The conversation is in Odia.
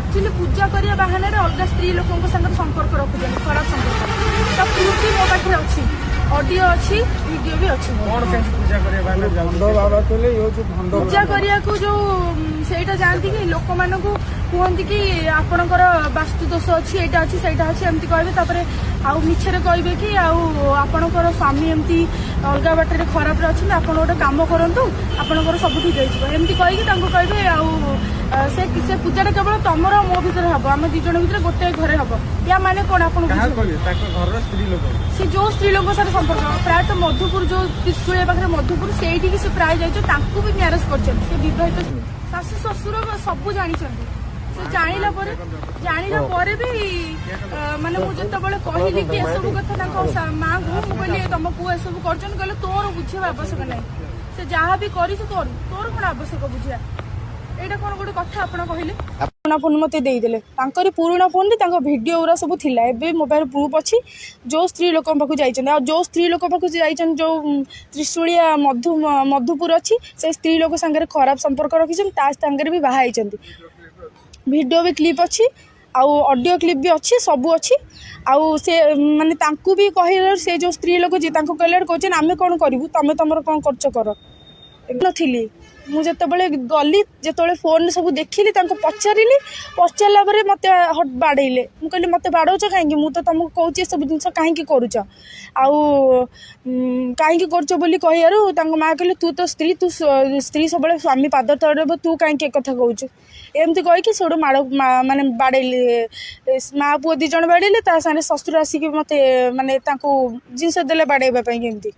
ଆକ୍ଚୁଆଲି ପୂଜା କରିବା ବାହାନାରେ ଅଲଗା ସ୍ତ୍ରୀ ଲୋକଙ୍କ ସାଙ୍ଗରେ ସମ୍ପର୍କ ରଖୁଛନ୍ତି, ଖରାପ ସମ୍ପର୍କ। ତା ପ୍ରୁଫ୍ ବି ମୋ ପାଖରେ ଅଛି, ଅଡିଓ ଅଛି, ଭିଡିଓ ବି ଅଛି ମୋର। କଣ କେମିତି ପୂଜା କରିବା ବାହାନାରେ ଭଣ୍ଡ ଯାଉଛନ୍ତି? ବାବା କହିଲେ ଇଏ ହଉଛି ଭଣ୍ଡ। ପୂଜା କରିବାକୁ ଯୋଉ ସେଇଟା ଯାଆନ୍ତି କି ଲୋକମାନଙ୍କୁ କୁହନ୍ତି କି ଆପଣଙ୍କର ବାସ୍ତୁ ଦୋଷ ଅଛି, ଏଇଟା ଅଛି, ସେଇଟା ଅଛି, ଏମିତି କହିବେ। ତାପରେ ଆଉ ମିଛରେ କହିବେ କି ଆଉ ଆପଣଙ୍କର ସ୍ୱାମୀ ଏମିତି ଅଲଗା ବାଟରେ ଖରାପରେ ଅଛନ୍ତି, ଆପଣ ଗୋଟେ କାମ କରନ୍ତୁ, ଆପଣଙ୍କର ସବୁ ଠିକ ହେଇଯିବ, ଏମିତି କହିକି ତାଙ୍କୁ କହିବେ। ଆଉ ସେ ପୂଜାଟା କେବଳ ତମର ଆଉ ମୋ ଭିତରେ ହବ, ଆମ ଦି ଜଣ ଭିତରେ ଗୋଟେ ଘରେ ହବ। ୟା ମାନେ କଣ ଆପଣ କାହାକୁ ବୁଝିବେ? କହିବେ? ତାଙ୍କ ଘରର ସ୍ତ୍ରୀ ଲୋକ? ସେ ଯୋଉ ସ୍ତ୍ରୀ ଲୋକଙ୍କ ସାଙ୍ଗରେ ସମ୍ପର୍କ, ପ୍ରାୟତଃ ମଧୁପୁର, ଯୋଉ ତ୍ରିଶୂଳିଆ ପାଖରେ ମଧୁପୁର, ସେଇଠିକି ସେ ପ୍ରାୟ ଯାଇଛନ୍ତି। ତାଙ୍କୁ ବି ମ୍ୟାରେଜ କରିଛନ୍ତି। ସେ ବିବାହିତ, ଶାଶୁ ଶ୍ୱଶୁର ସବୁ ଜାଣିଛନ୍ତି। ସେ ଜାଣିଲା ପରେ ବି ମାନେ ମୁଁ ଯେତେବେଳେ କହିଲି କି ଏସବୁ କଥା ତାଙ୍କ ମାଙ୍କୁ, ମୁଁ କହିଲି ତମ ପୁଅ ଏସବୁ କରୁଛନ୍ତି, କହିଲେ ତୋର ବୁଝିବା ଆବଶ୍ୟକ ନାହିଁ, ସେ ଯାହା ବି କରିଛି ତୋର କଣ ଆବଶ୍ୟକ ବୁଝିବା? ଏଇଟା କଣ ଗୋଟେ କଥା ଆପଣ କହିଲେ? ପୁରୁଣା ଫୋନ୍ ମୋତେ ଦେଇଦେଲେ। ତାଙ୍କରି ପୁରୁଣା ଫୋନ୍ରେ ତାଙ୍କ ଭିଡ଼ିଓ ଗୁଡ଼ା ସବୁ ଥିଲା। ଏବେ ମୋବାଇଲ ପ୍ରୁଫ୍ ଅଛି। ଯୋଉ ସ୍ତ୍ରୀ ଲୋକଙ୍କ ପାଖକୁ ଯାଇଛନ୍ତି, ଆଉ ଯୋଉ ସ୍ତ୍ରୀ ଲୋକ ପାଖକୁ ଯାଇଛନ୍ତି, ଯୋଉ ତ୍ରିଶୂଳିଆ ମଧୁପୁର ଅଛି, ସେ ସ୍ତ୍ରୀ ଲୋକ ସାଙ୍ଗରେ ଖରାପ ସମ୍ପର୍କ ରଖିଛନ୍ତି, ତା ସାଙ୍ଗରେ ବି ବାହା ହେଇଛନ୍ତି। ଭିଡ଼ିଓ ବି କ୍ଲିପ୍ ଅଛି ଆଉ ଅଡ଼ିଓ କ୍ଲିପ୍ ବି ଅଛି, ସବୁ ଅଛି। ଆଉ ସେ ମାନେ ତାଙ୍କୁ ବି କହିଲାରୁ, ସେ ଯୋଉ ସ୍ତ୍ରୀ ଲୋକ ଯିଏ, ତାଙ୍କୁ କହିଲାରୁ କହୁଛନ୍ତି ଆମେ କ'ଣ କରିବୁ, ତମେ ତମର କ'ଣ କରୁଛ କର। ନଥିଲି ମୁଁ। ଯେତେବେଳେ ଗଲି, ଯେତେବେଳେ ଫୋନ୍ରେ ସବୁ ଦେଖିଲି, ତାଙ୍କୁ ପଚାରିଲି, ପଚାରିଲା ପରେ ମୋତେ ବାଡ଼େଇଲେ। ମୁଁ କହିଲି ମୋତେ ବାଡ଼ଉଛ କାହିଁକି? ମୁଁ ତ ତମକୁ କହୁଛି, ଏସବୁ ଜିନିଷ କାହିଁକି କରୁଛ? ଆଉ କାହିଁକି କରୁଛ ବୋଲି କହିବାରୁ ତାଙ୍କ ମାଆ କହିଲେ ତୁ ତ ସ୍ତ୍ରୀ, ତୁ ସ୍ତ୍ରୀ ସବୁବେଳେ ସ୍ୱାମୀ ପାଦ ତଳେ ରହିବ, ତୁ କାହିଁକି ଏକଥା କହୁଛୁ? ଏମିତି କହିକି ସେଇଠୁ ମାଡ଼ ମାନେ ବାଡ଼େଇଲେ। ମା ପୁଅ 2 ଜଣ ବାଡ଼େଇଲେ। ତା ସାଙ୍ଗରେ ଶ୍ୱଶୁର ଆସିକି ମୋତେ ମାନେ ତାଙ୍କୁ ଜିନିଷ ଦେଲେ ବାଡ଼େଇବା ପାଇଁ କେମିତି।